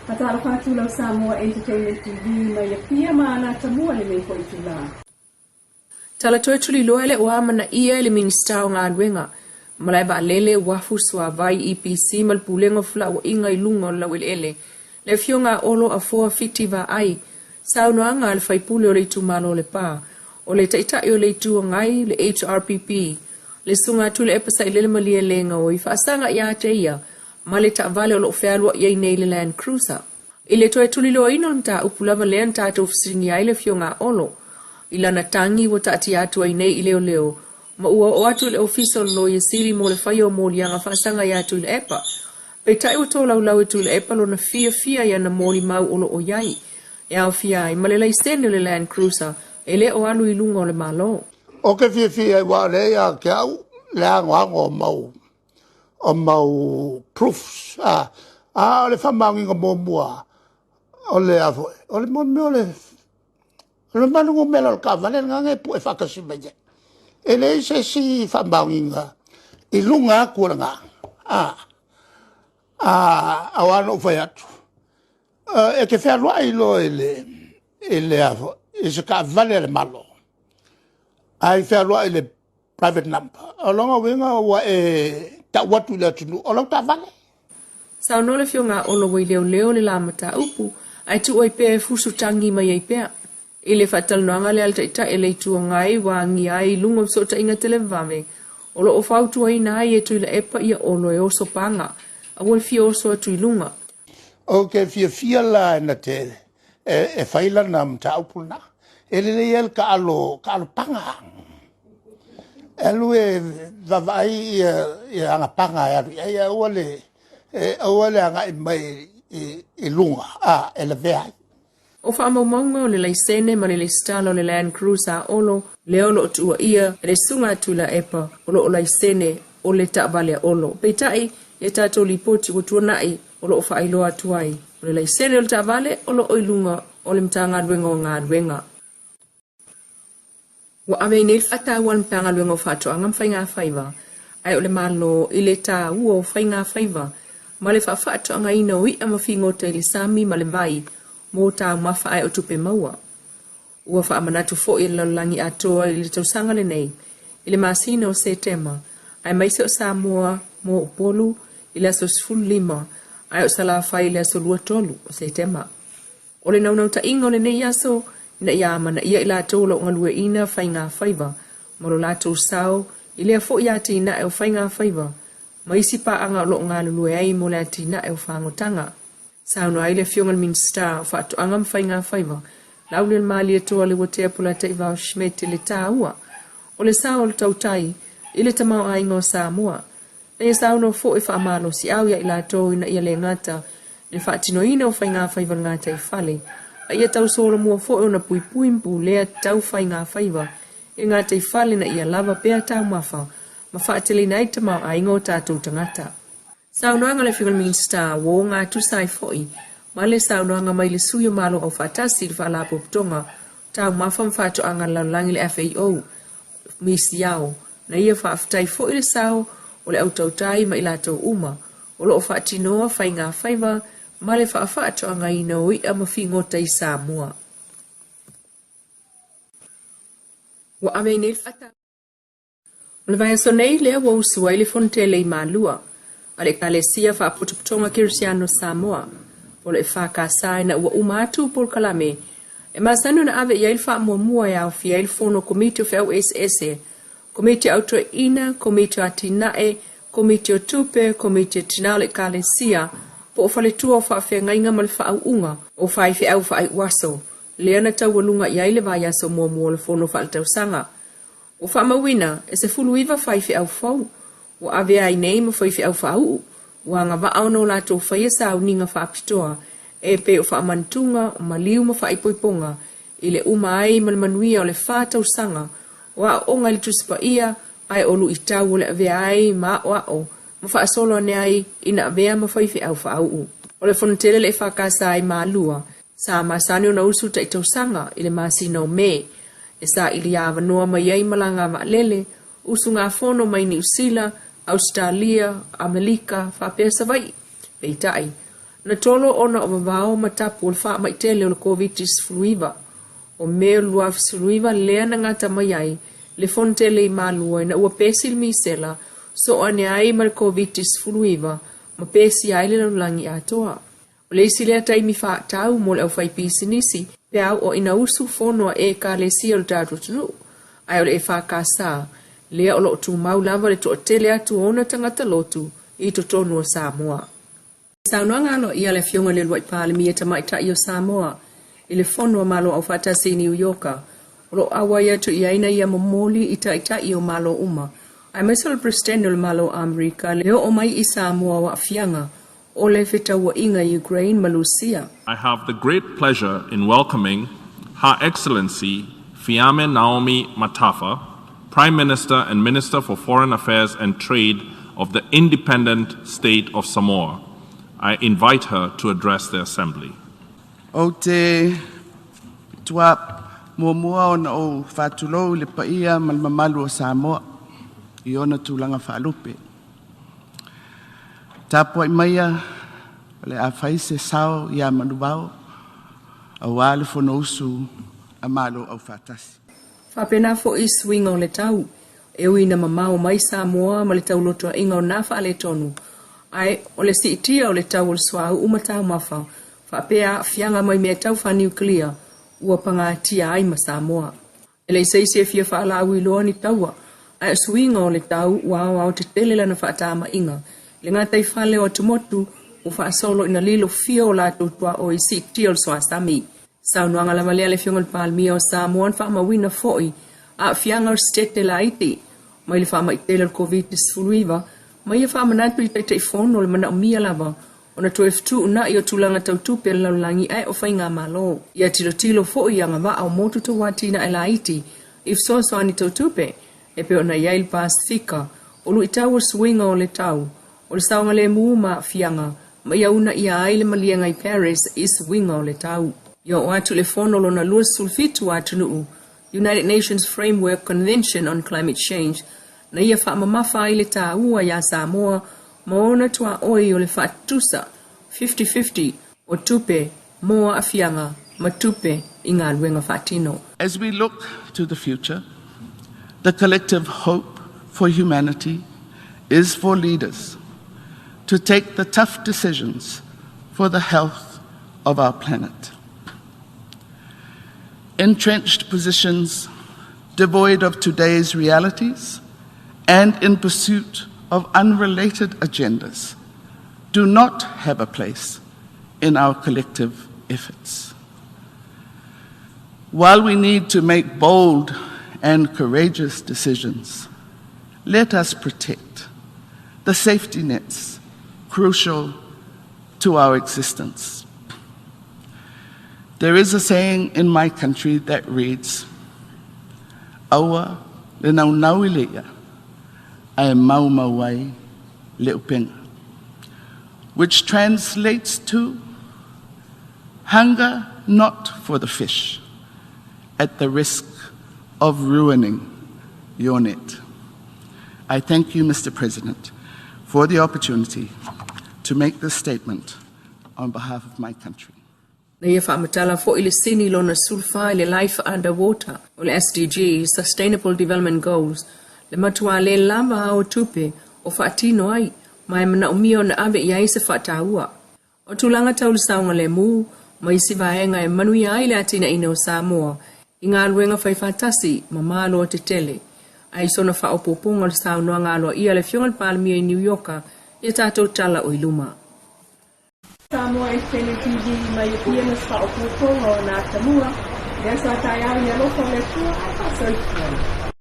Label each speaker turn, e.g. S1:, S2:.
S1: Faatalofa atu lau Samoa Entertainment TV mai Apia ma Anatamua lenei foi itula.
S2: Tala toe tuliloa e le o amanaia e le Minisita o Galuega, Malae Vaalele, Uafu, Suavai, EPC ma le Pulega o Felauaiga i luga o le Laueleele, le Afioga a Olo Afoa Fiti Vaai, saunoaga a le faipule o le itumalo o Lepa, o le Taitai o le Itu Agai, le HRPP, le Susuga a Tuilaepa Sailele Malielegaoi, faasaga ia te ia ma le taavale o lo o fealuai ai nei le Land Cruiser. I le toe tuliloaina o le mataupu lava lea na tatou fesiligia ai le Afioga a Olo i lana tagi ua taatia atu ai nei i leoleo ma ua oo atu i le Ofisa o le Loia Sili mo le faia o moliaga faasaga ia Tuilaepa. Peitai ua tolaulau e Tuilaepa lona fiafia i ana molimau o lo o i ai, e aofia ai ma le laisene o le Land Cruiser e le o alu i luga o le Malo.
S3: Ou te fiafia aua o lea ia te au le anoano o mau o mau proofs a a o le faamaoniga muamua o le a foi o le mea o le o le malu numera o le taavale lena na e pue faatasi mai ai. E leai se isi faamaoniga i luga atu o lena a a aua na ou fai atu e te fealuai loa i le i le a foi i se taavale a le Malo ae fealuai i le private number. O lona uiga ua e tau atu i le atunuu o lau taavale.
S2: Saunoa le Afioga a Olo ua i leoleo le la mataupu ae tuu ai pea e fusu tagi mai ai pea. I le faatalanoaga lea a le Taitai o le Itu Agai ua agia ai i luga o fesootaiga televavave o lo o fautuaina ai e Tuilaepa ia Olo e oso paga, aua le fia oso atu i luga.
S3: Ou te fiafia la na te e fai lana mataupu lena. E lelei ai le taalo, taalo paga. E alu e vaavaai ia, ia ana paga e alu i ai, aua le, e, aua le agai mai i, i luga, a, e lavea ai.
S2: O faamaumauga o le laisene ma le lesitala o le Land Cruiser a Olo, lea o lo o tuuaia e le Susuga a Tuilaepa o lo o laisene o le taavale a Olo. Peitai, i a tatou lipoti ua tuanai, o lo o faailoa atu ai, o le laisene o le taavale o lo o i luga o le Matagaluega o Galuega. Ua ave ai nei le faataua a le Matagaluega o Faatoaga ma Faigafaiva ae o le Malo i le taua o faigafaiva ma le faafaatoagaina o i'a ma figota i le sami ma le vai mo taumafa ae o tupe maua. Ua faamanatu foi e le lalolagi atoa i le tausaga lenei i le masina o Setema aemaise o Samoa mo Upolu i le aso 15 ae o Salafai i le aso 23 o Setema. O le naunautaiga o lenei aso ina ia amanaia i latou o lo o galueaiina faigafaiva ma lo latou sao i lea foi atinae o faigafaiva ma isi paaga o lo o galulue ai mo le atinae o fagotaga. Saunoa ai le Afioga i le Minisita o Faatoaga ma Faigafaiva, Laaulialemalietoa Leuatea Polataivao Schmidt i le taua o le sao o le tautai i le tamaoaiga o Samoa. Na ia saunoa foi faamalosiau ia i latou ina ia le gata i le faatinoina o faigafaiva i le gataifale, a ia tau solomua foi ona puipui ma pulea tatau faigafaiva i le gataifale ina ia lava pea taumafa ma faateleina ai le tamaoaiga o tatou tagata. Saunoaga a le Afioga i le Minisita ua ogatusa ai foi ma le saunoaga mai le Sui o Malo Aufaatasi i le Faalapotopotoga o Taumafa ma Faatoaga a le Lalolagi le FAO, Miss Yao, na ia faafetai foi le sao o le au tautai ma i latou uma o lo o faatinoa faigafaiva ma le faafaatoagaina o i'a ma figota i Samoa. Ua ave ai nei le faataua. O le vaiaso nei lea ua usu ai le Fonotele i Malua a le Ekalesia Faapotopotoga Kerisiano o Samoa, po o le EFKS ina ua uma atu polokalame e masani ona ave i ai le faamuamua e aofia ai le Fono Komiti o Feau Eseese, Komiti o Autoeina, Komiti o Atinae, Komiti o Tupe, Komiti o Tina o le Ekalesia, po o Faletua o Faafeagaiga ma le Faauuga o Faifeau Faaiuaso, lea na taualuga i ai le vaiaso muamua o le Fono Faaletausaga. Ua faamauina e 19 faifeau fou ua avea ai nei ma faifeau faauu ua agavaa ona o latou faia sauniga faapitoa e pei o faamantuga, o maliu ma faaipoipoga i le uma ai ma le manuia o le fa tausaga o aoaoga i le Tusi Paia ae o luitau o le avea ai ma aoao ma faasolo ane ai ina avea ma faifeau faauu. O le fonotele le EFKS i Malua sa masani ona usu tai tausaga i le masina o Me e saili avanoa mai ai malaga vaalele, usugafono mai Niu Sila, Ausetalia, Amelika faapea Savaii. Peitai, Na tolo ona o vavao ma tapu o le faamai tele o le Koviti-19. O Me o le 2019 lea na gata mai ai le Fonotele i Malua ina ua pesi le misela soo ane ai ma le Koviti-19 ma pesi ai le lalolagi atoa. O le isi lea taimi faatatau mo le aufaipisinisi pe a oo ina usu fono a Ekalesia o le tatou atunuu, ae o le EFKS lea o lo o tumau lava le toatele atu o ona tagata lotu i totonu o Samoa. Saunoaga aloaia a le Afioga i le Uluai Palemia Tamaitai o Samoa i le Fono a Malo Aufaatasi i Niu Ioka, o lo o auai atu i ai na ia momoli i Taitai o Malo uma, aemaise o le Peresetene o le Malo o Amerika le oo mai i Samoa o aafiaga o le fetauaiga i Ukraine ma Lusia.
S4: I have the great pleasure in welcoming Her Excellency Fiame Naomi Mataafa, Prime Minister and Minister for Foreign Affairs and Trade of the Independent State of Samoa. I invite her to address the Assembly.
S5: Ou te tua muamua ona ou faatulou i le paia ma le mamalu o Samoa i ona tulaga faalupe. Tapuai maia o le a fai se sao ia Manuvao aua le Fonousu a Malo Aufaatasi.
S2: Faapena foi i suiga o le tau, e ui ina mamao mai Samoa ma le taulotoaiga o na faaletonu, ae o le siitia o le tau o le suauu ma taumafa faapea aafiaga mai mea tau faaniukilia ua pagatia ai ma Samoa. E leai se isi e fia faalauiloa ni taua, ae o suiga o le tau ua aoao tetele lana faatama'iga i le gataifale o atumotu ua faasolo ina lilo fia o latou tuaoi siitia o le suasami. Saunoaga lava lea a le Afioga i le Palemia o Samoa na faamauina foi aafiaga o le Setete laiti mai le faamai tele o le Koviti-19 ma ia faamanatu i Taitaifono le manaomia lava ona toe fetuunai o tulaga tau tupe a le lalolagi ae o faigamalo. Ia tilotilo foi i agavaa o motu tauatinae laiti i fesoasoani tau tupe e pei ona i ai le Pasefika, o luitau o suiga o le tau, o le saogalemu ma aafiaga, ma ia uunaia ai le maliega i Paris i suiga o le tau. Ia oo atu i le Fono lona 27 a atunuu, United Nations Framework Convention on Climate Change, na ia faamamafa ai le taua iā Samoa ma ona tuaoi o le faatutusa fifty-fifty o tupe mo aafiaga ma tupe i galuega faatino.
S5: As we look to the future, the collective hope for humanity is for leaders to take the tough decisions for the health of our planet. Entrenched positions devoid of today's realities and in pursuit of unrelated agendas do not have a place in our collective efforts. While we need to make bold and courageous decisions, let us protect the safety nets crucial to our existence. There is a saying in my country that reads, Aua le naunau i le i'a, ae maumau ai le upega, which translates to, Hunger not for the fish at the risk of ruining your net. I thank you, Mr. President, for the opportunity to make this statement on behalf of my country.
S2: Na ia faamatala foi le sini lona 14 i le Life Under Water o le SDG, Sustainable Development Goals, le matuā le lava a o tupe o faatino ai, ma e manaomia ona ave i ai se faataua. O tulaga tau le saogalemu ma isi vaega e manuia ai le atinaeina o Samoa i galuega faifaatasi ma Malo tetele. Ae i sona faaopoopoga o le saunoaga aloaia a le Afioga i le Palemia i Niu Ioka i a tatou tala o i luma.
S1: Samoa Entertainment TV mai Apia ma se faaopoopoga o nā tamua, lea sa taeao i alofa o le Atua ae faasoifua.